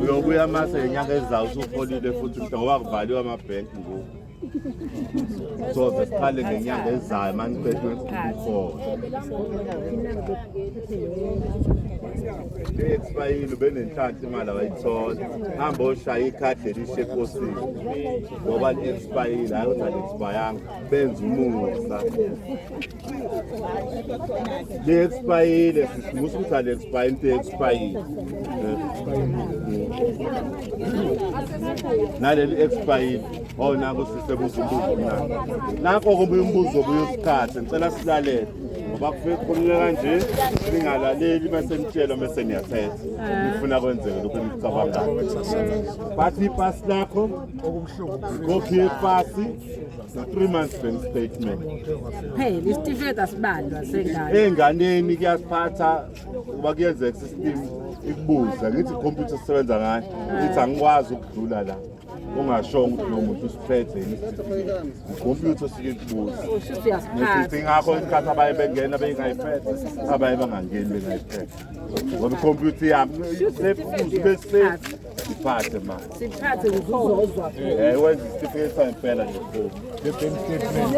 Uyobuya mase ngenyanga ezayo usuholile futhi mhla ngoba kuvaliwe amabhenki ngoku. Soze siqale ngenyanga ezayo maniqeda ukuhola. Le-expayile ubenenhlanhla imali abayithola. Hamba oshaya ikhadi elisha eposini ngoba li-expayile, hhayi ukuthi ali-expayanga, benza umusa. Le-expayile sisimusa ukuthi ali-expaye into e-expayile. Naleli expayile. Oh nako sisebuza umbuzo mna. Nakho kobuye umbuzo obuye usikhathe ngicela silalele. Ngoba kufike kukhulunywe kanje ningalaleli mase nitshelwa mase niyathetha. Nifuna kwenzeke lokhu enikucabangayo. Bathi ipasi lakho ikophi yepasi no-3 months bank statement. Phela isitifiketi asibalwa sengane. Ey'nganeni kuyasiphatha kuba kuyenzeka system ikubuza ngithi ikhompyutha sisebenza ngayo ithi angikwazi ukudlula la ungashongo ukuthi lo muntu usiphethe yini isitifiketi ikhompyutha sike ikubuza Ushuthi uyasiphatha. nesithi ngakho isikhathi abaye bengena bengayiphethe abaye bangangeni bengayiphethe ngoba ikhompyutha yami ube safe iphathe ma Siphathe uzozwa. Wenza isitifiketi sangempela nje. The bank statement.